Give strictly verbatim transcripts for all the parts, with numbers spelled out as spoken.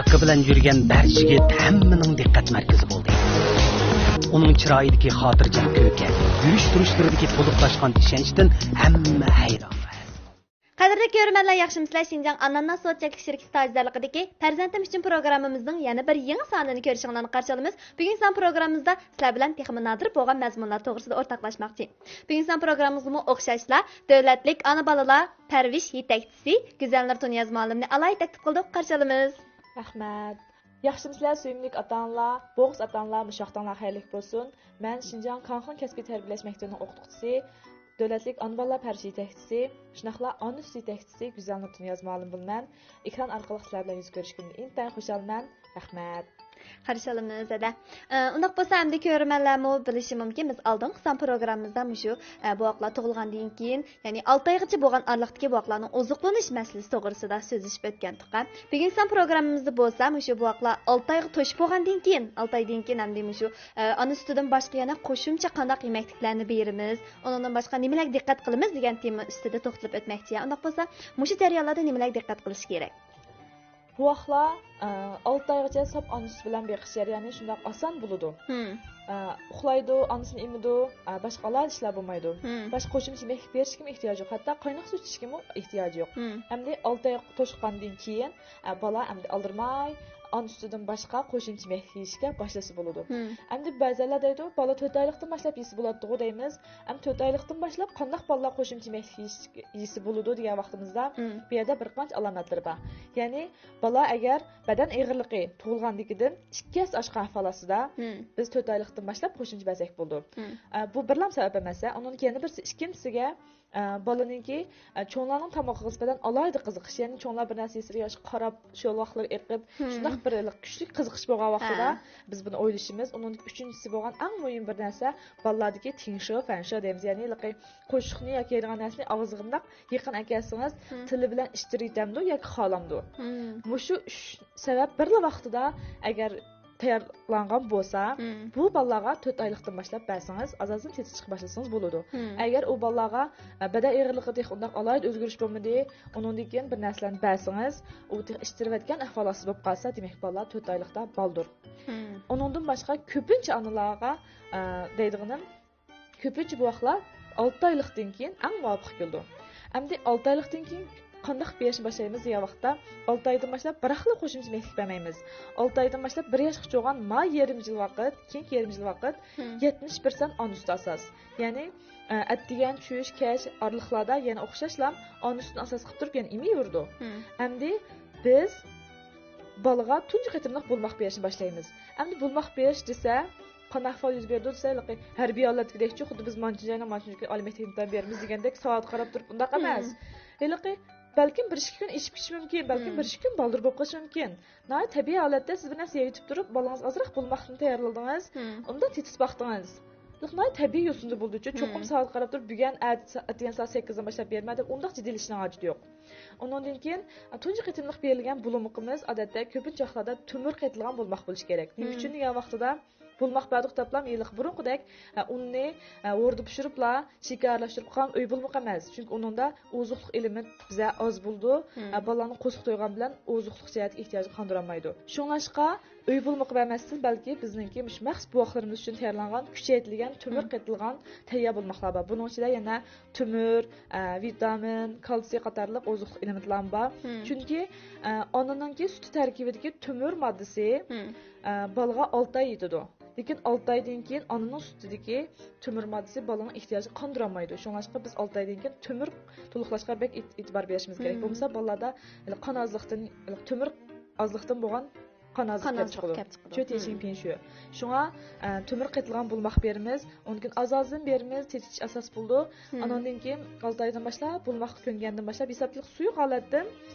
ئارقا بىلەن يۈرگەن بەرچ يىگىت ھەممىنىڭ دىققەت مەركىزى بولدى. ئۇنىڭ چىرايىدىكى خاتىرجەم كۈلكە، يۈرۈش-تۇرۇشلىرىدىكى تولۇقلاشقان ئىشەنچتىن ھەممە ھەيران. قەدىرلىك كۆرۈرمەنلەر، ياخشىمۇسىلەر؟ شىنجاڭ ئاناناس سودا چەكلىك شىركىتى تاجدارلىقىدىكى پەرزەنتىم ئۈچۈن پروگراممىمىزنىڭ يەنە بىر يېڭى سانىنى كۆرۈشۈڭلارنى قارشى ئالىمىز. بۈگۈنكى سان پروگراممىمىزدا سىلەر بىلەن تېخىمۇ نادىر بولغان مەزمۇنلار توغرىسىدا ئورتاقلاشماقچى. بۈگۈنكى سان پروگراممىمىزمۇ ئوخشاشلا دۆلەتلىك ئانا بالىلار پەرۋىش يېتەكچىسى گۈزەلنۇر تۇنىياز مۇئەللىمنى ئالاھىدە تەكلىپ قىلدۇق، قارشى ئالىمىز. رەھمەت. ياخشىمۇسىلەر، سۆيۈملۈك ئاتا-ئانىلار، بوغۇز ئاتا-ئانىلار، مۇشۇ ۋاقتىڭلار خەيرلىك بولسۇن. مەن شىنجاڭ كاڭخۇن كەسپىي تەربىيەلەش مەكتىۋىنىڭ ئوقۇتقۇچىسى، دۆلەتلىك ئانا بالىلار پەرۋىشى يېتەكچىسى، شۇنداقلا ئانا سۈتى يېتەكچىسى گۈزەلنۇر تۇنىياز مۇئەللىم بولىمەن. ئېكران ئارقىلىق سىلەر بىلەن يۈز كۆرۈشكىنىمدىن ئىنتايىن خۇشالمەن. رەھمەت. قارشى ئالىمىز، ھەدە. ئە، ئۇنداق بولسا ئەمدى كۆرۈرمەنلەرمۇ بىلىشى مۇمكىن، بىز ئالدىنقى سان پروگراممىمىزدا مۇشۇ، ئە، بوۋاقلار تۇغۇلغاندىن كېيىن، يەنى ئالتە ئايغىچە بولغان ئارىلىقتىكى بوۋاقلارنىڭ ئوزۇقلىنىش مەسىلىسى توغرىسىدا سۆزلىشىپ ئۆتكەنتۇق. بۈگۈنكى سان پروگراممىمىزدا بولسا مۇشۇ بوۋاقلار ئالتە ئايغا توشۇپ بولغاندىن كېيىن، ئالتە ئايدىن كېيىن ئەمدى مۇشۇ، ئە، ئانا سۈتىدىن باشقا يەنە قوشۇمچە قانداق يېمەكلىكلەرنى بېرىمىز، ئۇنىڭدىن باشقا نېمىلەرگە دىققەت قىلىمىز دېگەن تېما ئۈستىدە توختىلىپ ئۆتمەكچى. ئۇنداق بولسا مۇشۇ جەريانلاردا نېمىلەرگە دىققەت قىلىش كېرەك؟ بوۋاقلار، ئە، ئالتە ئايغىچە ساپ ئانا سۈتى بىلەن بېقىش جەريانى شۇنداق ئاسان بولىدۇ. مم. ئە، ئۇخلايدۇ، ئانىسىنى ئېمىدۇ، ئە، باشقا ئالاھىدە ئىشلار بولمايدۇ. مم. باشقا قوشۇمچە يېمەكلىك بېرىشكىمۇ ئېھتىياجى يوق، ھەتتا قايناق سۈت ئىچىشكىمۇ ئېھتىياجى يوق. مم. ئەمدى ئالتە ئاي توشقاندىن كېيىن، ئە، بالا ئەمدى ئالدىرىماي ئانا سۈتىدىن باشقا قوشۇمچە يېمەكلىك يېيىشكە باشلىسا بولىدۇ. مم. ئەمدى بەزىلەر دەيدۇ، بالا تۆت ئايلىقتىن باشلاپ يېسە بولاتتىغۇ دەيمىز. ئەمدى تۆت ئايلىقتىن باشلاپ قانداق بالىلار قوشۇمچە يېمەكلىك يېيىش-، يېسە بولىدۇ دېگەن ۋاقتىمىزدا، مم. بۇ يەردە بىر قانچە ئالامەتلىرى بار. يەنى بالا ئەگەر بەدەن ئېغىرلىقى تۇغۇلغاندىكىدىن ئىككى ھەسسە ئاشقان ئەھۋال ئاستىدا، مم. بىز تۆت ئايلىقتىن باشلاپ قوشۇمچە بەرسەك بولىدۇ. مم. ئە، بۇ بىرلا سەۋەب ئەمەس، ئۇنىڭ يەنە بىرسى، ئىككىنچىسىگە، ئە، بالىنىڭكى، ئە، چوڭلارنىڭ تامىقىغا نىسبەتەن ئالاھىدە قىزىقىش، يەنى چوڭلار بىر نەرسە يېسە ياش قاراپ، شولۋاقلىرى ئېقىپ، مم. شۇنداق بىر كۈچلۈك قىزىقىش بولغان ۋاقتىدا ھە. بىز بۇنى ئويلىشىمىز. ئۇنىڭدىكى ئۈچىنچىسى بولغان ئەڭ مۇھىم بىر نەرسە، بالىلاردىكى تىڭشو، فەنشو دەيمىز، يەنى ھېلىقى قوشۇقنى ياكى يەيدىغان نەرسىنى ئاغزىغا مۇنداق يېقىن ئەكەلسىڭىز، مم. تىلى بىلەن ئىتتىرىۋېتەمدۇ ياكى خالامدۇ؟ مم. مۇشۇ ئۈچ سەۋەب بىرلا ۋاقتىدا ئەگەر تەييارلانغان بولسا، مم. بۇ بالىلارغا تۆت ئايلىقتىن باشلاپ بەرسىڭىز، ئاز-ئازدىن تېتىتىشقا باشلىسىڭىز بولىدۇ. مم. ئەگەر ئۇ بالىلارغا، ئە، بەدەن ئېغىرلىقىدا ئۇنداق ئالاھىدە ئۆزگىرىش بولمىدى، ئۇنىڭدىن كېيىن بىر نەرسىلەرنى بەرسىڭىز، ئۇ تېخى ئىتتىرىۋەتكەن ئەھۋال ئاستىدا بولۇپ قالسا، دېمەك، بالىلار تۆت ئايلىقتا بالدۇر. مم. ئۇنىڭدىن باشقا كۆپىنچە ئانىلارغا، ئە، دەيدىغىنىم، كۆپىنچە بوۋاقلار ئالتە ئايلىقتىن كېيىن ئەڭ مۇۋاپىق كېلىدۇ. ئەمدى ئالتە ئايلىقتىن كېيىن قانداق بېرىشنى باشلايمىز دېگەن ۋاقىتتا، ئالتە ئايدىن باشلاپ بىراقلا قوشۇمچە يېمەكلىك بەرمەيمىز. ئالتە ئايدىن باشلاپ بىر ياشقىچە بولغان ما يېرىم يىل ۋاقىت، كېيىنكى يېرىم يىل ۋاقىت، مم. يەتمىش پىرسەنت ئانا سۈتى ئاساس. يەنى، ئە، ئەتىگەن، چۈش، كەچ ئارىلىقلاردا يەنە ئوخشاشلا ئانا سۈتىنى ئاساس قىلىپ تۇرۇپ يەنە ئېمىۋېرىدۇ. مم. ئەمدى بىز بالىغا تۇنجى قېتىملىق بولماق بېرىشنى باشلايمىز. ئەمدى بولماق بېرىش دېسە، قانداق ئەھۋال يۈز بېرىدۇ دېسە، ھەربىي ھالەتتىكىدەكچۇ، خۇددى بىز مانچىنجاينىڭ مانچىنجاي ئالىي مەكتىپىدىن بېرىمىز دېگەندەك سائەتكە قاراپ تۇرۇپ ئۇنداق مم. ئەمەس. ھېلىقى بەلكىم بىر ئىككى كۈن ئېشىپ كېتىشى مۇمكىن، بەلكىم مم. بىر ئىككى كۈن بالدۇر بولۇپ قېلىشى مۇمكىن. ناھايىتى تەبىئىي ھالەتتە سىز بىر نەرسە يەۋېتىپ تۇرۇپ، بالىڭىزغا ئازراق بولماقنى تەييارلىدىڭىز، مم. ئۇنداق تېتىتىپ باقتىڭىز. ناھايىتى تەبىئىي يوسۇندا بولىدۇچۇ، چوقۇم مم. سائەتكە قاراپ تۇرۇپ، بۈگۈن ئەتە-، ئەتىگەن سائەت سەككىزدىن باشلاپ بېرىمەن دەپ ئۇنداق جىددىيلىشىشنىڭ ھاجىتى يوق. ئۇنىڭدىن كېيىن، تۇنجى قېتىملىق بېرىلگەن بولۇملۇقىمىز، ئادەتتە، كۆپىنچە ۋاقىتلاردا تۆمۈر قېتىلغان بولماق بولۇشى كېرەك. نېمە مم. ئۈچۈن دېگەن ۋاقتىدا، بولماق بەردۇق دەپلا، ھېلىقى بۇرۇنقىدەك، ئە، ئۇننى، ئە، ھوردا پىشۇرۇپلا، شېكەر ئارىلاشتۇرۇپ قىلغان ئۆي بولمىقى ئەمەس. چۈنكى ئۇنىڭدا ئوزۇقلۇق ئېلېمېنت بىزە ئاز بولىدۇ. مم. ئە، بالىلارنىڭ قورسىقى تويغان بىلەن ئوزۇقلۇق جەھەتتىكى ئېھتىياجىنى قاندۇرالمايدۇ. شۇڭلاشقا، ئۆي بولمىقى ئەمەستىن، بەلكى بىزنىڭكى مۇشۇ مەخسۇس بوۋاقلىرىمىز ئۈچۈن تەييارلانغان كۈچەيتىلگەن تۆمۈر مم. قېتىلغان تەييار بولماقلار بار. بۇنىڭ ئىچىدە يەنە تۆمۈر، ئە، ۋىتامىن، كالتسىي قاتارلىق ئوزۇقلۇق ئېلېمېنتلارمۇ بار. مم. چۈنكى، ئە، ئانىنىڭكى سۈتى تەركىبىدىكى تۆمۈر ماددىسى، مم. ئە، بالىغا ئالتە ئاي يېتىدۇ. لېكىن ئالتە ئايدىن كېيىن ئانىنىڭ سۈتىدىكى تۆمۈر ماددىسى بالىنىڭ ئېھتىياجىنى قاندۇرالمايدۇ. شۇڭلاشقا بىز ئالتە ئايدىن كېيىن تۆمۈر تولۇقلاشقا بەك ئېت-، ئېتىبار بېرىشىمىز كېرەك. مم. بولمىسا بالىلاردا قان ئازلىقتىن، تۆمۈر ئازلىقتىن بولغان قان ئازلىق قان كېلىپ ئازلىق چىقىدۇ. كېلىپ چىقىدۇ. چۆ تېشىڭ مم. پىڭشۈ. شۇڭا، ئە، تۆمۈر قېتىلغان بولماق بېرىمىز. ئۇنىڭدىن كېيىن ئاز-ئازدىن بېرىمىز، تېتىتىش ئاساس بولىدۇ. مم. ئانىڭدىن كېيىن ئالتە ئايدىن باشلاپ، بولماققا كۆنگەندىن باشلاپ، ھېسابلىق سۇيۇق ھالەتتىن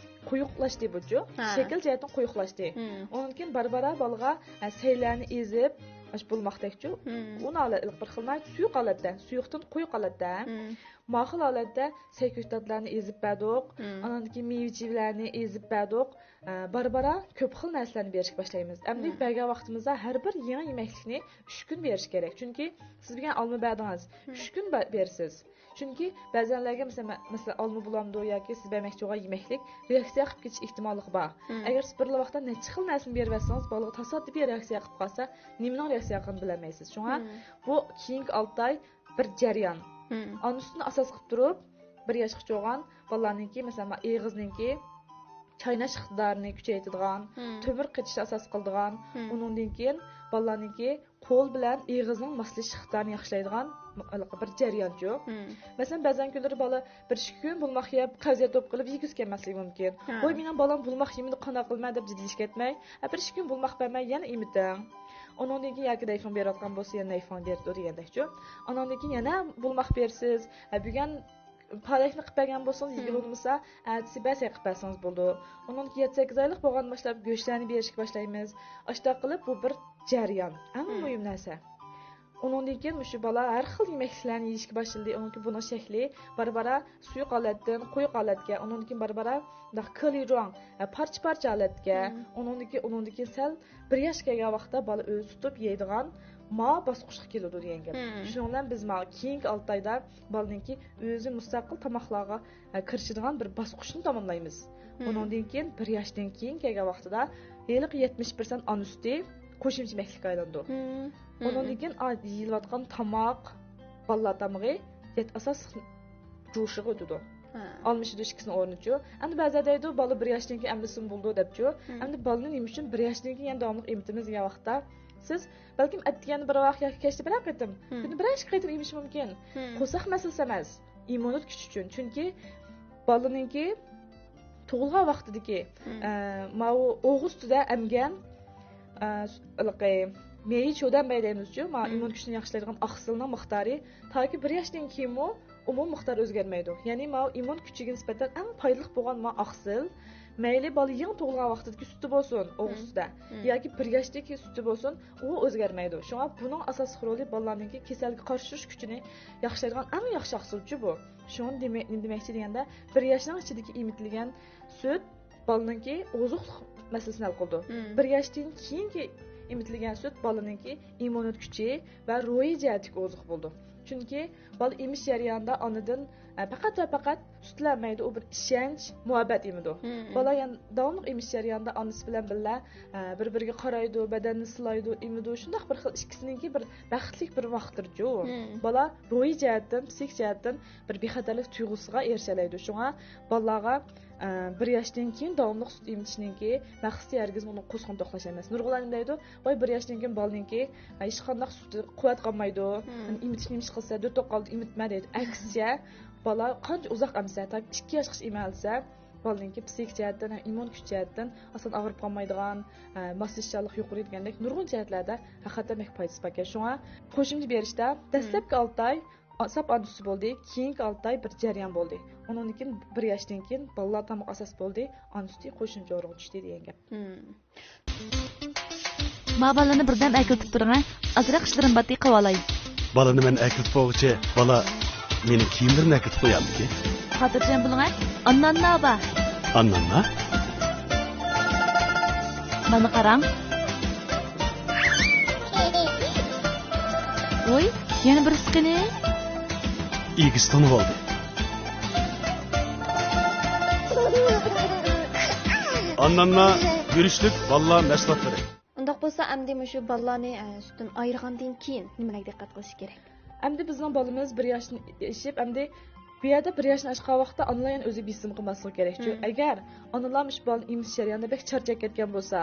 قويۇقلاشتى بۇچۇ. ھە. شەكىل جەھەتتىن قويۇقلاشتى. مم. ئۇنىڭدىن كېيىن بارا-بارا بالىغا، ئە، سەيلەرنى ئېزىپ، بولماقتەكچۇ. ئۇنى ھالەت بىر خىل ناھايىتى سۇيۇق ھالەتتە، سۇيۇقتىن قويۇق ھالەتتە. ماقۇل ھالەتتە سەي كۆكتاتلارنى ئېزىپ بەردۇق. ئاندىن كېيىن مېۋە چىۋىلەرنى ئېزىپ بەردۇق. ئە، بارا بارا كۆپ خىل نەرسىلەرنى بېرىشكە باشلايمىز. ئەمدى بەرگەن ۋاقتىمىزدا ھەر بىر يېڭى يېمەكلىكنى ئۈچ كۈن بېرىش كېرەك. چۈنكى سىز بۈگۈن ئالما بەردىڭىز، ئۈچ كۈن بە-، بېرىسىز. چۈنكى بەزەنلەرگە مەسىلەن، مە-، مەسىلەن، ئالما بولامدۇ ياكى سىز بەرمەكچى بولغان يېمەكلىك رېئاكسىيە قىلىپ كېتىش ئېھتىماللىقى بار. ئەگەر سىز بىرلا ۋاقىتتا نەچچە خىل نەرسىنى بېرىۋەتسىڭىز، بالىغا تاسادىپىي رېئاكسىيە قىلىپ قالسا، نېمىنىڭ رېئاكسىيە قىلغىنىنى بىلەلمەيسىز. شۇڭا بۇ كېيىنكى ئالتە ئاي بىر جەريان. ئانا سۈتىنى ئاساس قىلىپ تۇرۇپ، بىر ياشقىچە بولغان بالىلارنىڭكى، مەسىلەن، ئېغىزنىڭكى چايناش ئىقتىدارىنى كۈچەيتىدىغان، تۆمۈر قېتىشنى ئاساس قىلىدىغان، ئۇنىڭدىن كېيىن بالىلارنىڭكى قول بىلەن ئېغىزنىڭ ماسلىشىش ئىقتىدارىنى ياخشىلايدىغان ھېلىقى بىر جەريانچۇ. مەسىلەن، بەزەن كۈنلىرى بالا بىر ئىككى كۈن بولماق يەپ، قەۋزىيەت بولۇپ قېلىپ، يېگۈسى كەلمەسلىكى مۇمكىن. ۋاي، مېنىڭ بالام بولماق يېمىدى، قانداق قىلىمەن دەپ جىددىيلىشىپ كەتمەي، ھە، بىر ئىككى كۈن بولماق بەرمەي، يەنە ئېمىتىڭ. ئۇنىڭدىن كېيىن ياكى نەيفىڭ بېرىۋاتقان بولسا، يەنە نەيفىڭ بېرىدۇ دېگەندەكچۇ. ئۇنىڭدىن كېيىن يەنە بولماق بېرىسىز. ھە، بۈگۈن پالەكنى قىلىپ بەرگەن بولسىڭىز، يېگىلى بولمىسا، ئەتىسى بەسەي قىلىپ بەرسىڭىز بولىدۇ. ئۇنىڭدىن كېيىن يەتتە سەككىز ئايلىق بولغاندىن باشلاپ گۆشلەرنى بېرىشكە باشلايمىز. ئاشۇنداق قىلىپ، بۇ بىر جەريان، ئەڭ مۇھىم نەرسە. ئۇنىڭدىن كېيىن مۇشۇ بالا ھەر خىل يېمەكلىكلەرنى يېيىشكە باشلىدى. ئۇنىڭكى بۇنىڭ شەكلى بارا بارا سۇيۇق ھالەتتىن قويۇق ھالەتكە، ئۇنىڭدىن كېيىن بارا بارا مۇنداق كېلىرۇڭ، پارچە پارچە ھالەتكە، ئۇنىڭدىن كېيىن، ئۇنىڭدىن كېيىن سەل بىر ياشقا كەلگەن ۋاقىتتا بالا ئۆزى تۇتۇپ يەيدىغان ما باسقۇچقا كېلىدۇ دېگەن گەپ. شۇنىڭ بىلەن بىز ما كېيىنكى ئالتە ئايدا بالىنىڭكى ئۆزى مۇستەقىل تاماقلارغا، ئە، كىرىشىدىغان بىر باسقۇچنى تاماملايمىز. ئۇنىڭدىن كېيىن بىر ياشتىن كېيىن كەلگەن ۋاقتىدا ھېلىقى يەتمىش پىرسەنت ئانا سۈتى قوشۇمچە يېمەكلىككە ئايلىنىدۇ. ئۇنىڭدىن كېيىن ئا-، يېيىلىۋاتقان تاماق، بالىلار تامىقى يەت-، ئاساسلىق جۇشىغا ئۆتىدۇ. ئالمىشىدۇ ئىككىسىنىڭ ئورنىچۇ. ئەمدى بەزىلەر دەيدۇ، بالا بىر ياشتىن كېيىن ئەمدىسىمۇ بولىدۇ دەپچۇ. ئەمدى بالىنى نېمە ئۈچۈن بىر ياشتىن كېيىن يەنە داۋاملىق ئېمىتىمىز دېگەن ۋاقىتتا، سىز بەلكىم ئەتىگەندە بىر ۋاق ياكى كەچتە بىرەر قېتىم، كۈندە بىرەر ئىككى قېتىم ئېمىشى مۇمكىن. قورساق مەسىلىسى ئەمەس. ئىممۇنىتېت كۈچى ئۈچۈن. چۈنكى بالىنىڭكى تۇغۇلغان ۋاقتىدىكى، ئە، ماۋۇ ئوغۇز سۈتىدە ئەمگەن، ئە، ھېلىقى مېيى چودەنبەي دەيمىزچۇ، ماۋۇ ئىممۇن كۈچىنى ياخشىلايدىغان ئاقسىلنىڭ مىقدارى تاكى بىر ياشتىن كېيىنمۇ ئومۇمىي مىقدار ئۆزگەرمەيدۇ. يەنى ماۋۇ ئىممۇن كۈچىگە نىسبەتەن ئەڭ پايدىلىق بولغان ماۋۇ ئاقسىل، مەيلى بالا يېڭى تۇغۇلغان ۋاقتىدىكى سۈتى بولسۇن، ئوغۇز سۈتىدە، ياكى بىر ياشتىكى سۈتى بولسۇن، ئۇ ئۆزگەرمەيدۇ. شۇڭا بۇنىڭ ئاساسلىق رولى بالىلارنىڭكى كېسەلگە قارشى تۇرۇش كۈچىنى ياخشىلايدىغان ئەڭ ياخشى ئاقسىلچۇ بۇ. شۇڭا دېمە-، نېمە دېمەكچى دېگەندە، بىر ياشنىڭ ئىچىدىكى ئېمىتىلگەن سۈت بالىنىڭكى ئوزۇقلۇق مەسىلىسىنى ھەل قىلىدۇ. بىر ياشتىن كېيىنكى ئېمىتىلگەن سۈت بالىنىڭكى ئىممۇنىتېت كۈچى ۋە روھىي جەھەتتىكى ئوزۇق بولىدۇ. چۈنكى بالا ئېمىش جەريانىدا ئانىدىن، ئە، پەقەت ۋە پەقەت سۈتلەنمەيدۇ، ئۇ بىر ئىشەنچ، مۇھەببەت ئېمىدۇ. بالا يەنە داۋاملىق ئېمىش جەريانىدا ئانىسى بىلەن بىللە، ئە، بىر-بىرىگە قارايدۇ، بەدەننى سىلايدۇ، ئېمىدۇ. شۇنداق بىر خىل ئىككىسىنىڭكى بىر بەختلىك بىر ۋاقىتتىرچۇ. بالا روھىي جەھەتتىن، پسىخىك جەھەتتىن بىر بىخەتەرلىك تۇيغۇسىغا ئېرىشەلەيدۇ. شۇڭا بالىلارغا، ئە، بىر ياشتىن كېيىن داۋاملىق سۈت ئېمىتىشنىڭكى مەقسىتى ھەرگىزمۇ ئۇنىڭ قورسىقىنى توقلاش ئەمەس. نۇرغۇنلار نېمە دەيدۇ؟ ۋاي، بىر ياشتىن كېيىن بالىنىڭكى، ئە، ھېچقانداق سۈتى قۇۋۋەت قالمايدۇ. ئېمىتىش نېمە ئىش قىلسا، دۆت توقالدى ئېمىتمە دەيدۇ. ئەكسىچە، بالا قانچە ئۇزاق ئەمسە، تاكى ئىككى ياشقىچە ئېمەلىسە، بالىنىڭكى پسىخىك جەھەتتىن ھەم ئىممۇن كۈچ جەھەتتىن ئاسان ئاغرىپ قالمايدىغان، ئە، ماسلىشىشچانلىق يۇقىرى دېگەندەك نۇرغۇن جەھەتلەردە ھەقىقەتەن بەك پايدىسى باركەن. شۇڭا قوشۇمچە بېرىشتە دەسلەپكى ئالتە ئاي ئا-، ساپ ئانا سۈتى بولدى، كېيىنكى ئالتە ئاي بىر جەريان بولدى. ئۇنىڭدىن كېيىن بىر ياشتىن كېيىن بالىلار تامىقى ئاساس بولدى، ئانا سۈتى قوشۇمچە ئورۇنغا چۈشتى دېگەن گەپ. ما بالىنى بىردەم ئەكېلىتىپ تۇرۇڭ ھە. ئازراق ئىشلىرىم باتتى، قىلىۋالاي. بالىنى مەن ئەكېلىتىپ بولغۇچە، بالا مېنىڭ كىيىملىرىمنى ئەكېلىتىپ قويامدىكى. خاتىرجەم بولۇڭ ھە. ئانناننا بار. ئانناننا؟ مانا قاراڭ. ۋوي، يەنە بىرسى قېنى؟ ئىگىسى تونۇۋالدى. ئانناننا گۈرۈچلۈك بالىلار مەھسۇلاتلىرى. ئۇنداق بولسا ئەمدى مۇشۇ بالىلارنى، ئە، سۈتتىن ئايرىغاندىن كېيىن نېمىلەرگە دىققەت قىلىش كېرەك؟ ئەمدى بىزنىڭ بالىمىز بىر ياشتىن ئېشىپ، ئەمدى بۇ يەردە بىر ياشتىن ئاشقان ۋاقىتتا ئانىلار يەنە ئۆزى بېسىم قىلماسلىقى كېرەكچۇ. مم. ئەگەر ئانىلار مۇشۇ بالىنى ئېمىتىش جەريانىدا بەك چارچاپ كەتكەن بولسا،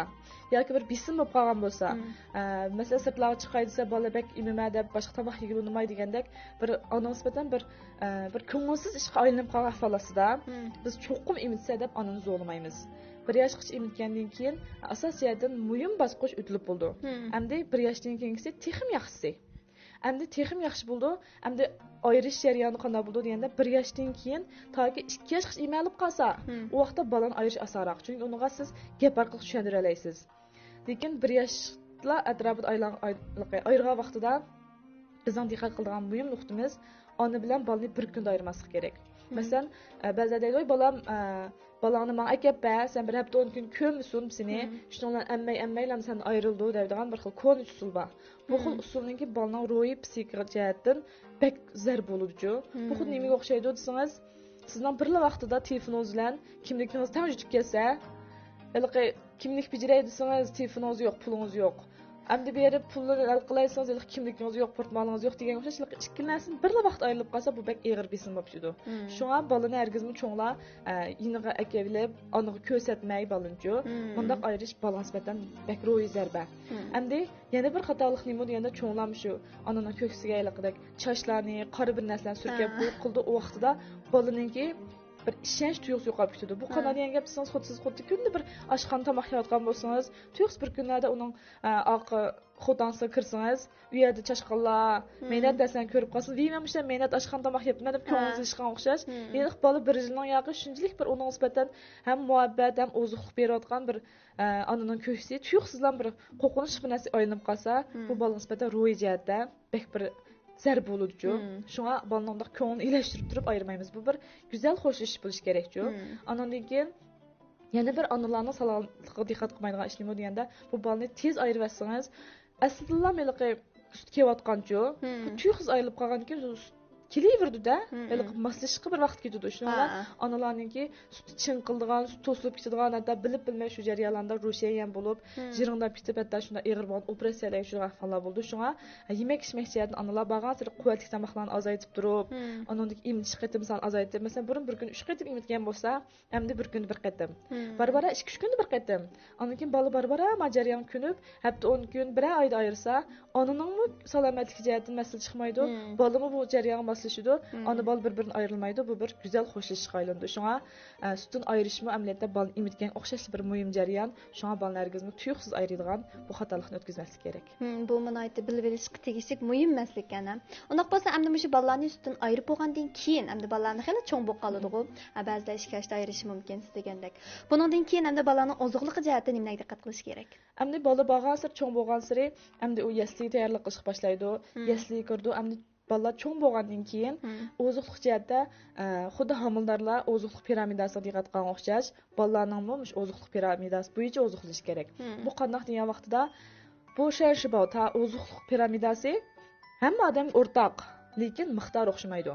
ياكى بىر بېسىم بولۇپ قالغان بولسا، مم. ئە، مەسىلەن، سىرتلارغا چىقاي دېسە، بالا بەك ئېمىمە دەپ، باشقا تاماق يېگىلى ئۇنىماي دېگەندەك بىر ئانىغا نىسبەتەن بىر، ئە، بىر كۆڭۈلسىز ئىشقا ئايلىنىپ قالغان ئەھۋاللار ئاستىدا، مم. بىز چوقۇم ئېمىتسە دەپ ئانىنى زورلىمايمىز. بىر ياشقىچە ئېمىتكەندىن كېيىن ئاساسىي جەھەتتىن مۇھىم باسقۇچ ئۆتۈلۈپ بولىدۇ. مم. ئەمدى بىر ياشتىن كېيىنكىسى تېخىمۇ ياخشىسى. ئەمدى تېخىمۇ ياخشى بولىدۇ. ئەمدى ئايرىش جەريانى قانداق بولىدۇ دېگەندە، بىر ياشتىن كېيىن تاكى ئىككى ياشقىچە ئېمەلىپ قالسا، مم. ئۇ ۋاقىتتا بالىنى ئايرىش ئاسانراق. چۈنكى ئۇنىڭغا سىز گەپ ئارقىلىق چۈشەندۈرەلەيسىز. لېكىن بىر ياش ۋاقىتلا ئەتراپىدا ئايلان-، ئاي-، ئايرىغان ۋاقتىدا بىزنىڭ دىققەت قىلىدىغان مۇھىم نۇقتىمىز، ئانا بىلەن بالىنى بىر كۈندە ئايرىماسلىق كېرەك. مەسىلەن، ئە، بەزىلەر دەيدۇ، «ۋاي بالام، ئە، بالاڭنى ماڭا ئەكەپ بەر، سەن بىر ھەپتە ئون كۈن كۆرمىسۇن سېنى، شۇنىڭ بىلەن ئەممەي ئەممەيلا سەن ئايرىلىدۇ» دەيدىغان بىر خىل كونا ئۇسۇل بار. بۇ خىل ئۇسۇلنىڭكى بالىنىڭ روھىي پسىخىكا جەھەتتىن بەك زەربە بولىدۇچۇ. بۇ خۇددى نېمىگە ئوخشايدۇ دېسىڭىز، سىزنىڭ بىرلا ۋاقتىدا تېلېفونىڭىز بىلەن كىملىكىڭىز تەڭ يۈتۈپ كەتسە، ھېلىقى كىملىك بېجىرەي دېسىڭىز، تېلېفونىڭىز يوق، پۇلىڭىز يوق. ئەمدى بېرىپ پۇلنى ھەل قىلاي دېسىڭىز، ھېلىقى كىملىكىڭىز يوق، پورتمالىڭىز يوق دېگەنگە ئوخشاش، ھېلىقى ئىككىلا نەرسىدىن بىرلا ۋاقىت ئايرىلىپ قالسا، بۇ بەك ئېغىر بېسىم بولۇپ چۈشىدۇ. شۇڭا بالىنى ھەرگىزمۇ چوڭلار، ئە، يېنىغا ئەكېلىپ، ئانىغا كۆرسەتمەي بالىنىچۇ. مۇنداق ئايرىش بالىغا نىسبەتەن بەك روھىي زەربە. ئەمدى يەنە بىر خاتالىق نېمە دېگەندە، چوڭلار مۇشۇ ئانىنىڭ كۆكسىگە ھېلىقىدەك چاچلارنى، قارا بىر نەرسىلەرنى سۈركەپ بۇ قىلىدۇ. ئۇ ۋاقتىدا بالىنىڭكى بىر ئىشەنچ تۇيغۇسى يوقاپ كېتىدۇ. بۇ قانداق دېگەن گەپ دېسىڭىز، خۇددى سىز خۇددى كۈندە بىر ئاشخانا تاماق يەۋاتقان بولسىڭىز، تۇيۇقسىز بىر كۈنلەردە ئۇنىڭ، ئە، ئارقا خوتاڭسىغا كىرسىڭىز، ئۇ يەردە چاشقانلار، مەينەت نەرسىلەرنى كۆرۈپ قالسىڭىز، ۋىي، مەن مۇشۇ مەينەت ئاشخانا تاماق يەپتىمەن دەپ كۆڭلىڭىز ئېلىشقان ئوخشاش. ھېلىقى بالا بىر يىلنىڭ ياقى شۇنچىلىك بىر ئۇنىڭغا نىسبەتەن ھەم مۇھەببەت، ھەم ئوزۇقلۇق بېرىۋاتقان بىر، ئە، ئانىنىڭ كۆكسى تۇيۇقسىزلا بىر قورقۇنچلۇق بىر نەرسىگە ئايلىنىپ قالسا، بۇ بالىغا نىسبەتەن روھىي جەھەتتە بەك بىر زەربە بولىدۇچۇ. شۇڭا بالىنىڭ مۇنداق كۆڭلىنى ئىلەشتۈرۈپ تۇرۇپ ئايرىمايمىز. بۇ بىر گۈزەل خوشلىشىش بولۇشى كېرەكچۇ. ئانىڭدىن كېيىن يەنە بىر ئانىلارنىڭ ساغلاملىقىغا دىققەت قىلمايدىغان ئىش نېمە دېگەندە، بۇ بالىنى تېز ئايرىۋەتسىڭىز، ئەسلىدىنلا ھېلىقى سۈت كېلىۋاتقانچۇ، بۇ تۇيۇقسىز ئايرىلىپ قالغاندىن كېيىن سۈت كېلىۋېرىدۇ-دە، ھېلىقى ماسلىشىشقا بىر ۋاقىت كېتىدۇ. شۇنىڭ بىلەن ئانىلارنىڭكى سۈتى چىڭقىلىدىغان، سۈت توسۇلۇپ كېتىدىغان، ھەتتا بىلىپ بىلمەي شۇ جەريانلاردا روشەييەن بولۇپ، جىرىڭداپ كېتىپ، ھەتتا شۇنداق ئېغىر بولغان ئوپېراتسىيەلەرگە ئۇچرىغان ئەھۋاللار بولىدۇ. شۇڭا يېمەك ئىچمەك جەھەتتىن ئانىلار بارغانسېرى قۇۋۋەتلىك تاماقلارنى ئازايتىپ تۇرۇپ، ئانىڭدىن كېيىن ئېمىتىش قېتىم سانىنى ئازايتىپ، مەسىلەن، بۇرۇن بىر كۈنى ئۈچ قېتىم ئېمىتكەن بولسا، ئەمدى بىر كۈندە بىر قېتىم. بارا بارا ئىككى ئۈچ كۈندە بىر قېتىم. ئاندىن كېيىن بالا بارا بارا ما جەريانغا كۆنۈپ، ھەپتە ئون كۈن، بىرەر ئايدا ئايرىسا، ئانىنىڭمۇ سالامەتلىكى جەھەتتىن مەسىلە چىقمايدۇ، بالىمۇ بۇ جەريانغا ماسلىشىدۇ. ئانا بالا بىر-بىرىدىن ئايرىلمايدۇ. بۇ بىر گۈزەل خوشلىشىشقا ئايلىنىدۇ. شۇڭا، ئە، سۈتتىن ئايرىشمۇ ئەمەلىيەتتە بالىنى ئېمىتكەنگە ئوخشاشلا بىر مۇھىم جەريان. شۇڭا بالىنى ھەرگىزمۇ تۇيۇقسىز ئايرىيدىغان بۇ خاتالىقنى ئۆتكۈزمەسلىك كېرەك. ھىم، بۇ ناھايىتى بىلىۋېلىشقا تېگىشلىك مۇھىم مەسىلە ئىكەن، ھە. ئۇنداق بولسا ئەمدى مۇشۇ بالىلارنى سۈتتىن ئايرىپ بولغاندىن كېيىن، ئەمدى بالىلارنى خېلى چوڭ بولۇپ قالىدىغۇ. ھە، بەزىلەر ئىككى ياشتا ئايرىشى مۇمكىن، سىز دېگەندەك. بۇنىڭدىن كېيىن ئەمدى بالىلارنىڭ ئوزۇقلۇقى جەھەتتە نېمىلەرگە دىققەت قىلىش كېرەك؟ ئەمدى بالا بارغانسېرى، چوڭ بولغانسېرى، ئەمدى ئۇ يەسلىگە تەييارلىق قىلىشقا باشلايدۇ. يەسلىگە كىرىدۇ. ئەمدى بالىلار چوڭ بولغاندىن كېيىن ئوزۇقلۇق جەھەتتە، ئە، خۇددى ھامىلىدارلار ئوزۇقلۇق پىرامىداسىغا دىققەت قىلغان ئوخشاش، بالىلارنىڭمۇ مۇشۇ ئوزۇقلۇق پىرامىداسى بويىچە ئوزۇقلىنىشى كېرەك. بۇ قانداق دېگەن ۋاقتىدا، بۇ شەنشىباۋ تا ئوزۇقلۇق پىرامىداسى ھەممە ئادەمگە ئورتاق، لېكىن مىقدارى ئوخشىمايدۇ.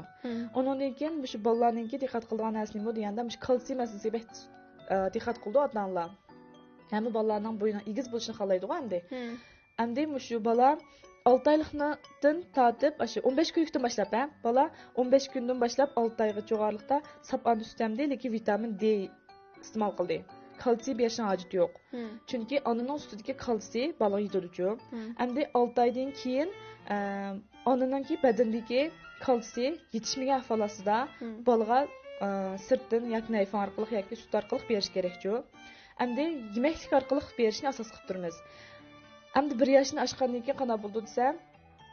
ئۇنىڭدىن كېيىن مۇشۇ بالىلارنىڭكى دىققەت قىلىدىغان نەرسە نېمە دېگەندە، مۇشۇ كالتسىي مەسىلىسىگە بەك، ئە، دىققەت قىلىدۇ ئاتا-ئانىلار. ھەممە بالىلارنىڭ بوينىنىڭ ئېگىز بولۇشىنى خالايدىغۇ ئەمدى. ئەمدى مۇشۇ بالا ئالتە ئايلىقتىن تارتىپ، ئاشۇ ئون بەش كۈنلۈكتىن باشلاپ، ھە، بالا ئون بەش كۈندىن باشلاپ ئالتە ئايغىچە جوغارلىقتا ساپ ئانا سۈتى ئەمدى، لېكىن ۋىتامىن دې ئىستېمال قىلدى. كالتسىي بېرىشنىڭ ھاجىتى يوق. چۈنكى ئانىنىڭ سۈتىدىكى كالتسىي بالىغا يېتىدۇچۇ. ئەمدى ئالتە ئايدىن كېيىن، ئە، ئانىنىڭكى بەدىنىدىكى كالتسىي يېتىشمىگەن ئەھۋال ئاستىدا بالىغا، ئە، سىرتتىن ياكى نەيفىڭ ئارقىلىق ياكى سۈت ئارقىلىق بېرىش كېرەكچۇ. ئەمدى يېمەكلىك ئارقىلىق بېرىشنى ئاساس قىلىپ تۇرىمىز. ئەمدى بىر ياشنى ئاشقاندىن كېيىن قانداق بولىدۇ دېسە،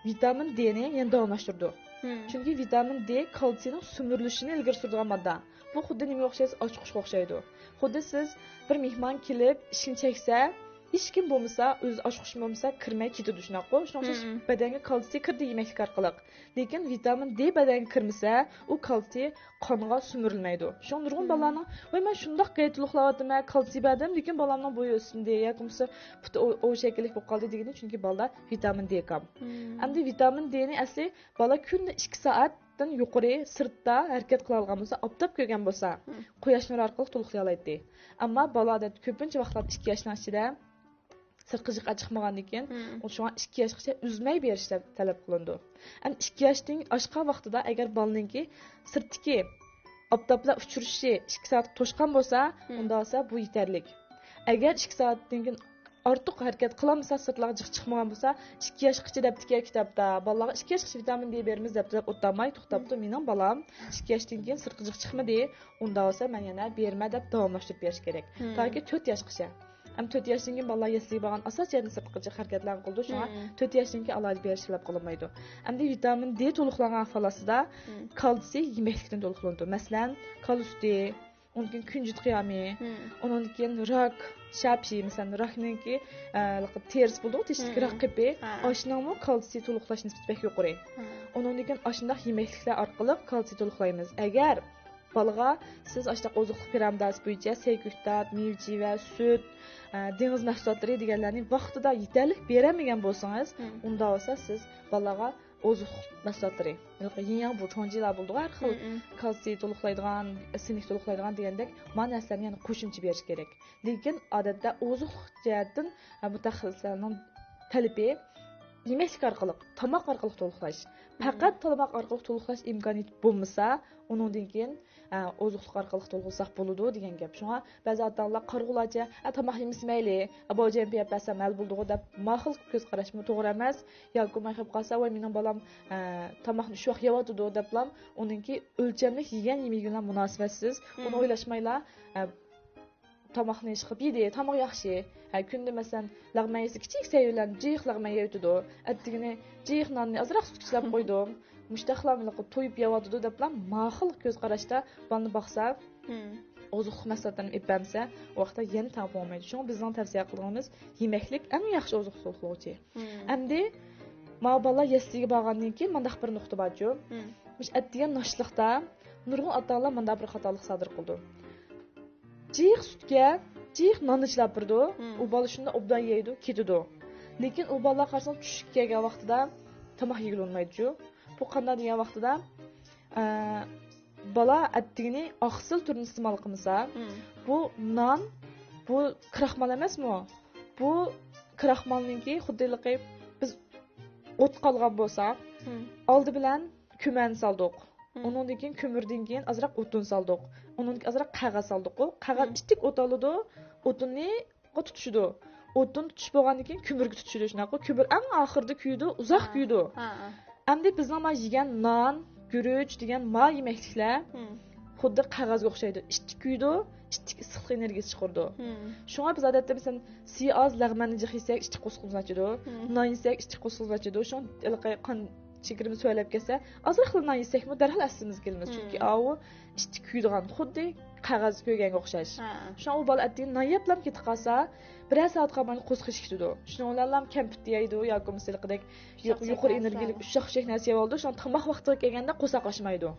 ۋىتامىن دېنى يەنە داۋاملاشتۇرىدۇ. چۈنكى ۋىتامىن دې كالتسىينىڭ سۈمۈرۈلۈشىنى ئىلگىرى سۈرىدىغان ماددا. بۇ خۇددى نېمىگە ئوخشايسىز؟ ئاچقۇچقا ئوخشايدۇ. خۇددى سىز بىر مېھمان كېلىپ ئىشىكنى چەكسە، ھېچكىم بولمىسا، ئۆزى ئاچقۇچ بولمىسا، كىرمەي كېتىدۇ، شۇنداققۇ؟ شۇنىڭ ئۈچۈن بەدەنگە كالتسىي كىردى يېمەكلىك ئارقىلىق. لېكىن ۋىتامىن دې بەدەنگە كىرمىسە، ئۇ كالتسىي قانغا سۈمۈرۈلمەيدۇ. شۇڭا نۇرغۇن بالىلارنىڭ، «ۋاي، مەن شۇنداق قەيتە تولۇقلاۋاتىمەن، كالتسىي بەردىم، لېكىن بالامنىڭ بويى ئۆسمىدى ياكى بولمىسا پۇتى ئو-، ئوۋ شەكىللىك بولۇپ قالدى» دېگىنى، چۈنكى بالىدا ۋىتامىن دې كام. ئەمدى ۋىتامىن دېنى ئەسلى بالا كۈندە ئىككى سائەتتىن يۇقىرى سىرتتا ھەرىكەت قىلالىغان بولسا، ئاپتاپ كۆرگەن بولسا، قۇياش نۇرى ئارقىلىق تولۇقلىيالايتتى. ئەمما بالا ئادەتتە كۆپىنچە ۋاقىتلاردا ئىككى ياشنىڭ ئىچىدە سىرتقا جىق چىقمىغاندىن كېيىن، ئۇ شۇڭا ئىككى ياشقىچە ئۈزمەي بېرىش تەلەپ قىلىنىدۇ. ئەمدى ئىككى ياشتىن ئاشقان ۋاقتىدا ئەگەر بالىنىڭكى سىرتتىكى ئاپتاپ بىلەن ئۇچرىشىشى ئىككى سائەتكە توشقان بولسا، ئۇندا بولسا بۇ يېتەرلىك. ئەگەر ئىككى سائەتتىن كېيىن ئارتۇق ھەرىكەت قىلالمىسا، سىرتلارغا جىق چىقمىغان بولسا، ئىككى ياشقىچە دەپتىكەن كىتابتا، بالىلارغا ئىككى ياشقىچە ۋىتامىن دې بېرىمىز دەپ دەپ ئولتۇرماي توختاپتۇ، مېنىڭ بالام ئىككى ياشتىن كېيىن سىرتقا جىق چىقمىدى، ئۇندا بولسا مەن يەنە بېرىمەن دەپ داۋاملاشتۇرۇپ بېرىش كېرەك. تاكى تۆت ياشقىچە. ئەمدى تۆت ياشتىن كېيىن بالىلار يەسلىگە بارغان ئاساسىي جەھەتتىن سىرتقا جىق ھەرىكەتلەرنى قىلىدۇ، شۇڭا تۆت ياشتىن كېيىن ئالاھىدە بېرىش تەلەپ قىلىنمايدۇ. ئەمدى ۋىتامىن دې تولۇقلانغان ئەھۋال ئاستىدا كالتسىي يېمەكلىكتىن تولۇقلىنىدۇ. مەسىلەن، كالا سۈتى، ئۇنىڭدىن كېيىن كۈنجۈت قىيامى، ئۇنىڭدىن كېيىن راك، شاپى، مەسىلەن، راكنىڭكى، ئە، تېرىسى بولىدۇ، تېشىدىكى راك قېپى. ئاشۇنىڭمۇ كالتسىي تولۇقلاش نىسبىتى بەك يۇقىرى. ئۇنىڭدىن كېيىن ئاشۇنداق يېمەكلىكلەر ئارقىلىق كالتسىي تولۇقلايمىز. ئەگەر بالىغا سىز ئاشۇنداق ئوزۇقلۇق پىرامىداسى بويىچە سەي كۆكتات، مېۋە چىۋە، سۈت، ئە، دېڭىز مەھسۇلاتلىرى دېگەنلەرنى ۋاقتىدا يېتەرلىك بېرەلمىگەن بولسىڭىز، ئۇنداق بولسا سىز بالىغا ئوزۇقلۇق مەھسۇلاتلىرى، يېڭياڭ بۇچۇڭجىلار بولىدىغۇ، ھەر خىل كالتسىي تولۇقلايدىغان، سىنك تولۇقلايدىغان دېگەندەك، مانا نەرسىلەرنى يەنە قوشۇمچە بېرىش كېرەك. لېكىن ئادەتتە ئوزۇقلۇق جەھەتتىن، ھە، مۇتەخەسسىسلەرنىڭ تەلىپى يېمەكلىك ئارقىلىق، تاماق ئارقىلىق تولۇقلاش. پەقەت تاماق ئارقىلىق تولۇقلاش ئىمكانىيىتى بولمىسا، ئۇنىڭدىن كېيىن، ئە، ئوزۇقلۇق ئارقىلىق تولۇقلىساق بولىدۇ دېگەن گەپ. شۇڭا بەزى ئاتا-ئانىلار قارىغۇلارچە، «ئە، تاماق يېمىسە مەيلى، ئە، باجەم يەپ بەرسە مەيلى بولىدىغۇ» دەپ، ماخىل كۆز قاراشمۇ توغرا ئەمەس. ياكى ماي قېلىپ قالسا، «ۋاي، مېنىڭ بالام، ئە، تاماقنى شۇ ۋاقىت يەۋاتىدۇ» دەپلا ئۇنىڭكى ئۆلچەملىك يېگەن يېمىكى بىلەن مۇناسىۋەتسىز. ئۇنى ئويلاشمايلا، ئە، تاماقنى ئىشقىلىپ يېدى، تاماق ياخشى. ھە، كۈندە مەسىلەن، لەغمەن يېسە، كىچىك سەي بىلەن جىق لەغمەن يەۋېتىدۇ. ئەتىگىنى جىق ناننى ئازراق سۈتكە چىلاپ قويدۇم. مۇشتاقلام تويۇپ يەۋاتىدۇ دەپلا ماخىل كۆز قاراشتا بالىنى باقسا، ئوزۇقلۇق مەھسۇلاتلىرىنى ئېلىپ بەرمىسە، ئۇ ۋاقىتتا يەنە تەڭ بولمايدۇ. شۇڭا بىزنىڭ تەۋسىيە قىلغىنىمىز يېمەكلىك ئەڭ ياخشى ئوزۇقلۇق تولۇقلىغۇچى. ئەمدى ماۋۇ بالىلار يەسلىگە بارغاندىن كېيىن مۇنداق بىر نۇقتا بارچۇ. مۇشۇ ئەتىگەن ناشتىلىقتا نۇرغۇن ئاتا-ئانىلار مۇنداق بىر خاتالىق سادىر قىلىدۇ. جىق سۈتكە، جىق ناننى چىلاپ بېرىدۇ. ئۇ بالا شۇنداق ئوبدان يەيدۇ، كېتىدۇ. لېكىن ئۇ بالىلار قارىساڭ چۈشكە كەلگەن ۋاقتىدا تاماق يېگىلى بولمايدۇچۇ. بۇ قانداق دېگەن ۋاقتىدا، ئە، بالا ئەتىگىنى ئاقسىل تۈرىنى ئىستېمال قىلمىسا، بۇ نان، بۇ كراخمال ئەمەسمۇ؟ بۇ كراخمالنىڭكى خۇددى ھېلىقى بىز ئوت قالغان بولسا، ئالدى بىلەن كۈمەن سالدۇق. ئۇنىڭدىن كېيىن كۆمۈردىن كېيىن ئازراق ئوتۇن سالدۇق. ئۇنىڭدىن كېيىن ئازراق قەغەز سالدۇققۇ. قەغەز ئىتتىك ئوت ئالىدۇ، ئوتۇننى تۇتۇشىدۇ. ئوتۇن تۇتۇش بولغاندىن كېيىن كۆمۈرگە تۇتۇشىدۇ، شۇنداققۇ. كۆمۈر ئەڭ ئاخىرىدا كۆيىدۇ، ئۇزاق كۆيىدۇ. ئەمدى بىزنىڭ ما يېگەن نان، گۈرۈچ دېگەن ما يېمەكلىكلەر خۇددى قەغەزگە ئوخشايدۇ. ئىتتىك كۆيىدۇ، ئىتتىك ئىسسىقلىق ئېنېرگىيىسى چىقىرىدۇ. شۇڭا بىز ئادەتتە، مەسىلەن، سىياز لەغمەننى جىق يېسەك، ئىتتىك قورسىقىمىز ئاچىدۇ. نان يېسەك، ئىتتىك قورسىقىمىز ئاچىدۇ. شۇڭا ھېلىقى قان شېكىرىمىز تۆۋەنلەپ كەتسە، ئازراقلا نان يېسەكمۇ دەرھال ئەسلىمىزگە كېلىمىز. چۈنكى ئاۋۇ ئىتتىك كۆيىدىغان، خۇددى قەغەز كۆيگەنگە ئوخشاش. شۇڭا ئۇ بالا ئەتىگەن نان يەپلا كېتىپ قالسا، بىرەر سائەت قالمايلا قورسىقى شىشىدۇ. شۇنىڭ بىلەن كەمپۈت يەيدۇ ياكى بولمىسا ھېلىقىدەك يۇق-، يۇقىرى ئېنېرگىيەلىك ئۇششاق چۈچەك نەرسە يەۋالىدۇ. شۇڭا تاماق ۋاقتىغا كەلگەندە قورساق ئاچمايدۇ.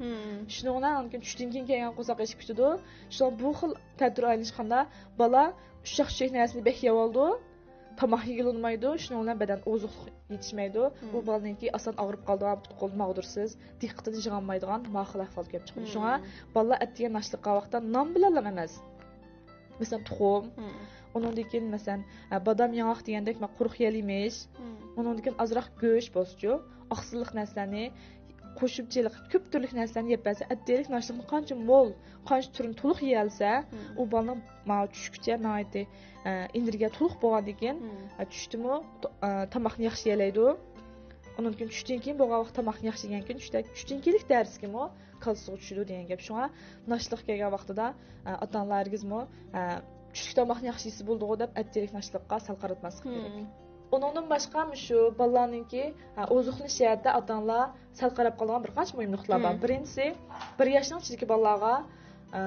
شۇنىڭ بىلەن ئاندىن كېيىن چۈشتىن كېيىن كەلگەن قورساق ئېچىپ كېتىدۇ. شۇڭا بۇ خىل تەتۈر ئايلىنىشقاندا بالا ئۇششاق چۈچەك نەرسىنى بەك يەۋالىدۇ. تاماق يېگىلى بولمايدۇ. شۇنىڭ بىلەن بەدەن ئوزۇقلۇق يېتىشمەيدۇ. بۇ بالىنىڭكى ئاسان ئاغرىپ قالىدىغان، پۇت-قول ماغدۇرسىز، دىققىتىنى يىغالمايدىغان ما خىل ئەھۋال كېلىپ چىقىدۇ. شۇڭا بالىلار ئەتىگەن ناشتىلىق قىلغان ۋاقىتتا نان بىلەنلا ئەمەس. مەسىلەن، تۇخۇم. ئۇنىڭدىن كېيىن، مەسىلەن، ئە، بادام ياڭاق دېگەندەك، ما، قۇرۇق يەل يېمىش. ئۇنىڭدىن كېيىن ئازراق گۆش بولسىچۇ، ئاقسىللىق نەرسىلەرنى قوشۇمچىلىق، كۆپ تۈرلۈك نەرسىلەرنى يەپ بەرسە، ئەتىگەنلىك ناشتىلىقنى قانچە مول، قانچە تۈرنى تولۇق يېيەلىسە، ئۇ بالىنىڭ ما چۈشكىچە ناھايىتى، ئە، ئېنېرگىيە تولۇق بولغاندىن كېيىن، ئە، چۈشتىمۇ، ئە، تاماقنى ياخشى يېيەلەيدۇ. ئۇنىڭدىن كېيىن چۈشتىن كېيىن بولغان ۋاقىت تاماقنى ياخشى يېگەن كېيىن چۈشتە، چۈشتىن كېيىنلىك دەرسكىمۇ كالتسىغا چۈشىدۇ دېگەن گەپ. شۇڭا ناشتىلىق كەلگەن ۋاقتىدا، ئە، ئاتا-ئانىلار ھەرگىزمۇ، ئە، چۈشلۈك تاماقنى ياخشى يېسە بولىدىغۇ دەپ ئەتىگەنلىك ناشتىلىققا سەل قاراتماسلىق كېرەك. ئۇنىڭدىن باشقا مۇشۇ بالىلارنىڭكى، ئە، ئوزۇقلىنىش جەھەتتە ئاتا-ئانىلار سەل قاراپ قالىدىغان بىر قانچە مۇھىم نۇقتىلار بار. بىرىنچىسى، بىر ياشنىڭ ئىچىدىكى بالىلارغا، ئە،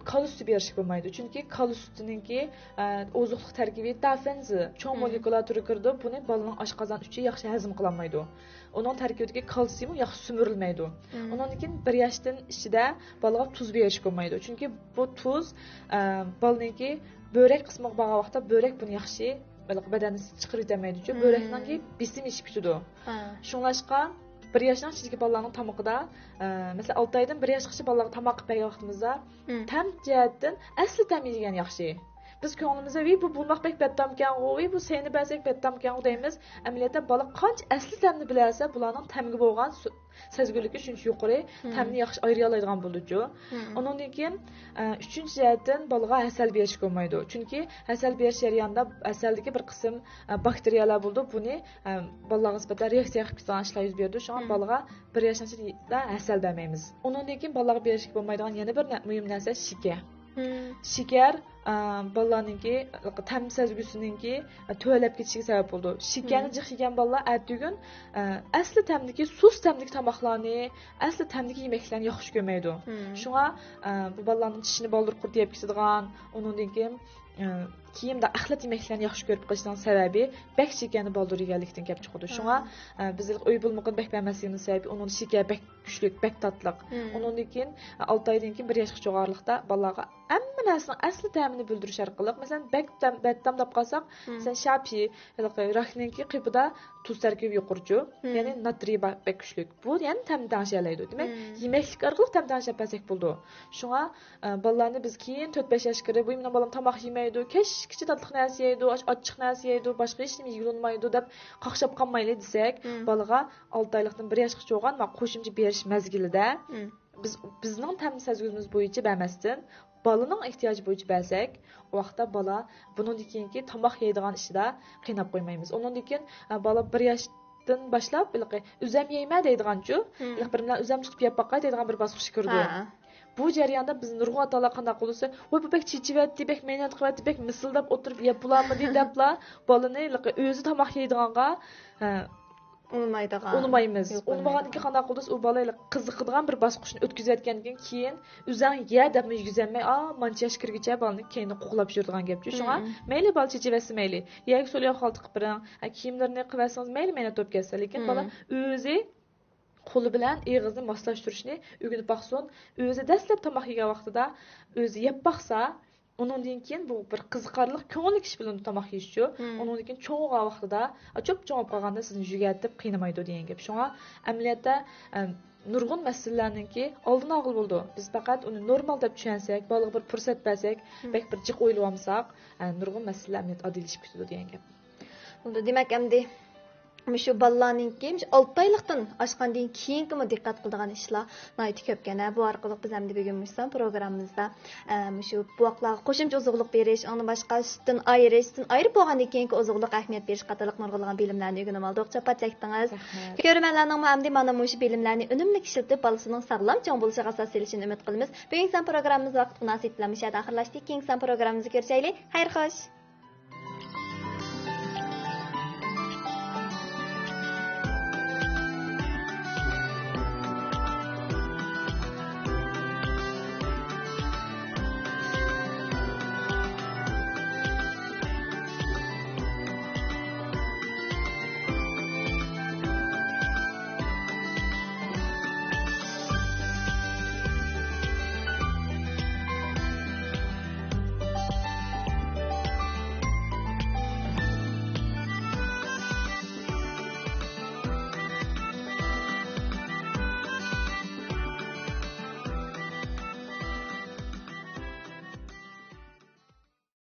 كالا سۈتى بېرىشكە بولمايدۇ. چۈنكى كالا سۈتىنىڭكى، ئە، ئوزۇقلۇق تەركىبى تافېنزى، چوڭ مولېكۇلا تۈرى كىرىدۇ. بۇنى بالىنىڭ ئاشقازان ئىچى ياخشى ھەزىم قىلالمايدۇ. ئۇنىڭ تەركىبىدىكى كالتسىيمۇ ياخشى سۈمۈرۈلمەيدۇ. ئۇنىڭدىن كېيىن بىر ياشتىن ئىچىدە بالىغا تۇز بېرىشكە بولمايدۇ. چۈنكى بۇ تۇز، ئە، بالىنىڭكى بۆرەك قىسمىغا بارغان ۋاقىتتا بۆرەك بۇنى ياخشى بەدەندىن چىقىرىۋېتەلمەيدۇچۇ. بۆرەكنىڭكى بېسىمى ئېشىپ كېتىدۇ. شۇڭلاشقا بىر ياشنىڭ ئىچىدىكى بالىلارنىڭ تامىقىدا، ئە، مەسىلەن، ئالتە ئايدىن بىر ياشقىچە بالىلارغا تاماق قىلىپ بەرگەن ۋاقتىمىزدا تەم جەھەتتىن ئەسلى تەم يېگەن ياخشى. بىز كۆڭلىمىزدە، «ۋىي، بۇ بۇنداق بەك بەتتامكەنغۇ، ۋىي، بۇ سەينى بەرسەك بەتتامكەنغۇ» دەيمىز. ئەمەلىيەتتە بالا قانچە ئەسلى تەمنى بىلەلىسە، بۇلارنىڭ تەمگە بولغان سۆ-، سەزگۈرلۈكى شۇنچە يۇقىرى، تەمنى ياخشى ئايرىيالايدىغان بولىدۇچۇ. ئۇنىڭدىن كېيىن، ئە، ئۈچىنچى جەھەتتىن بالىغا ھەسەل بېرىشكە بولمايدۇ. چۈنكى ھەسەل بېرىش جەريانىدا ھەسەلدىكى بىر قىسىم، ئە، باكتېرىيەلەر بولىدۇ. بۇنى، ئە، بالىلارغا نىسبەتەن رېئاكسىيە قىلىپ كېتىدىغان ئىشلار يۈز بېرىدۇ. شۇڭا بالىغا بىر ياشنىڭ ئىچىدە ھەسەل بەرمەيمىز. ئۇنىڭدىن كېيىن بالىلارغا بېرىشكە بولمايدىغان يەنە بىر نە-، مۇھىم نەرسە شېكەر. شېكەر، ئە، بالىلارنىڭكى تەم سەزگۈسىنىڭكى، ئە، تۆۋەنلەپ كېتىشىگە سەۋەب بولىدۇ. شېكەرنى جىق يېگەن بالىلار ئەتىگۈن، ئە، ئەسلى تەمدىكى، سۇس تەمدىكى تاماقلارنى، ئەسلى تەمدىكى يېمەكلىكلەرنى ياخشى كۆرمەيدۇ. شۇڭا، ئە، بۇ بالىلارنىڭ چىشىنى بالدۇر قۇرتىيىپ كېتىدىغان، ئۇنىڭدىن كېيىن، ئە، كېيىندا ئەخلەت يېمەكلىكلەرنى ياخشى كۆرۈپ قېلىشنىڭ سەۋەبى بەك شېكەرنى بالدۇر يېگەنلىكتىن كەپ چىقىدۇ. شۇڭا، ئە، بىز ئۆي بۇلمىقىنى بەك بەرمەسلىكىمىزنىڭ سەۋەبى ئۇنىڭدا شېكەر بەك كۈچلۈك، بەك تاتلىق. ئۇنىڭدىن كېيىن، ئە، ئالتە ئايدىن كېيىن بىر ياشقا چولغارلىقتا بالىلارغا ھەممە نەرسىنىڭ ئەسلى تەمىنى بىلدۈرۈش ئارقىلىق، مەسىلەن، بەك تەم، بەتتام دەپ قالساق، مەسىلەن، شاپى، ھېلىقى راكنىڭكى قېپىدا تۇز تەركىبى يۇقىرىچۇ، يەنى ناترىي با-، بەك كۈچلۈك. بۇ يەنە تەمنى تەڭشىيەلەيدۇ. دېمەك، يېمەكلىك ئارقىلىق تەم تەڭشەپ بەرسەك بولىدۇ. شۇڭا، ئە، بالىلارنى بىز كېيىن تۆت بەش ياشقا كىرىپ، «ۋۇي، مېنىڭ بالام تاماق يېمەيدۇ، كەچكىچە تاتلىق نەرسە يەيدۇ، ئاچ-، ئاچچىق نەرسە يەيدۇ، باشقا ھېچنېمە يېگىلى ئۇنىمايدۇ» دەپ قاقشاپ قالمايلى دېسەك، بالىغا ئالتە ئايلىقتىن بىر ياشقىچە بولغان ۋە قوشۇمچە بېرىش مەزگىلىدە بىز، بىزنىڭ تەم سەزگۈمىز بويىچە بەرمەستىن، بالىنىڭ ئېھتىياجى بويىچە بەرسەك، ئۇ ۋاقىتتا بالا بۇنىڭدىن كېيىنكى تاماق يەيدىغان ئىشىدا قىيناپ قويمايمىز. ئۇنىڭدىن كېيىن، ئە، بالا بىر ياشتىن باشلاپ، ھېلىقى ئۈزۈم يەيمەن دەيدىغانچۇ، ھېلىقى بىر بىلەن ئۈزۈم چىقىپ يەپ باقاي دەيدىغان بىر باسقۇچقا كىرىدۇ. بۇ جەرياندا بىز نۇرغۇن ئاتا-ئانىلار قانداق قىلىدۇ دېسە، «ۋاي، بۇ بەك چېچىۋەتتى، بەك مەينەت قىلىۋەتتى، بەك مىسىلداپ ئولتۇرۇپ يەپ بولالمىدى» دەپلا بالىنى ھېلىقى ئۆزى تاماق يەيدىغانغا، ئە، ئۇنىمايدىغان. ئۇنىمايمىز. يۇقىرى ئۇنىمىغاندىن كېيىن قانداق قىلىدۇ؟ ئۇ بالا ھېلىقى قىزىقىدىغان بىر باسقۇچنى ئۆتكۈزۈۋەتكەندىن كېيىن، ئۆزۈڭ يە دەپمۇ يېگۈزەلمەي، ئا، مانچە ياش كىرگۈچە بالىنى كەينىدىن قوغلاپ يۈرىدىغان گەپچۇ. شۇڭا مەيلى بالا چېچىۋەتسە مەيلى، يەرگە سولىياغ خالتا قىلىپ بېرىڭ، ھە، كىيىملىرىنى قىلىۋەتسىڭىز مەيلى، مەينەت بولۇپ كەتسە، لېكىن بالا ئۆزى قولى بىلەن ئېغىزىنى ماسلاشتۇرۇشنى ئۆگىنىپ باقسۇن. ئۆزى دەسلەپ تاماق يېگەن ۋاقتىدا ئۆزى يەپ باقسا، ئۇنىڭدىن كېيىن بۇ بىر قىزىقارلىق، كۆڭۈللۈك ئىش بىلىنىدۇ تاماق يېيىشچۇ. ئۇنىڭدىن كېيىن چوڭ بولغان ۋاقتىدا، ئا، چوپ-چوڭ بولۇپ قالغاندا سىزنى يۈگەتىپ قىينىمايدۇ دېگەن گەپ. شۇڭا ئەمەلىيەتتە، ئە، نۇرغۇن مەسىلىلەرنىڭكى ئالدىنى ئالغىلى بولىدۇ. بىز پەقەت ئۇنى نورمال دەپ چۈشەنسەك، بالىغا بىر پۇرسەت بەرسەك، بەك بىر جىق ئويلىۋالمىساق، ئە، نۇرغۇن مەسىلىلەر ئەمەلىيەتتە ئاددىيلىشىپ كېتىدۇ دېگەن گەپ. بولىدۇ. دېمەك، ئەمدى مۇشۇ بالىلارنىڭكى، مۇشۇ ئالتە ئايلىقتىن ئاشقاندىن كېيىنكىمۇ دىققەت قىلىدىغان ئىشلار ناھايىتى كۆپكەن. بۇ ئارقىلىق بىز ئەمدى بۈگۈن مۇشۇ پروگراممىمىزدا، ئە، مۇشۇ بوۋاقلارغا قوشۇمچە ئوزۇقلۇق بېرىش، ئۇنىڭدىن باشقا سۈتتىن ئايرىش، سۈتتىن ئايرىپ بولغاندىن كېيىنكى ئوزۇقلۇق ئەھمىيەت بېرىش قاتارلىق نۇرغۇنلىغان بىلىملەرنى ئۆگىنىپ ئالدۇق. چاپات چەكتىڭىز. رەھمەت. كۆرۈرمەنلەرنىڭمۇ ئەمدى مانا مۇشۇ بىلىملەرنى ئۈنۈملۈك ئىشلىتىپ، بالىسىنىڭ ساغلام چوڭ بولۇشىغا ئاساس سېلىشىنى ئۈمىد قىلىمىز. بۈگۈنكى سان پروگراممىمىز ۋاقىت مۇناسىۋىتى بىلەن مۇشۇ يەردە ئاخىرلاشتى. كېيىنكى سان پروگراممىمىزدا كۆرۈشەيلى. خەير خوش.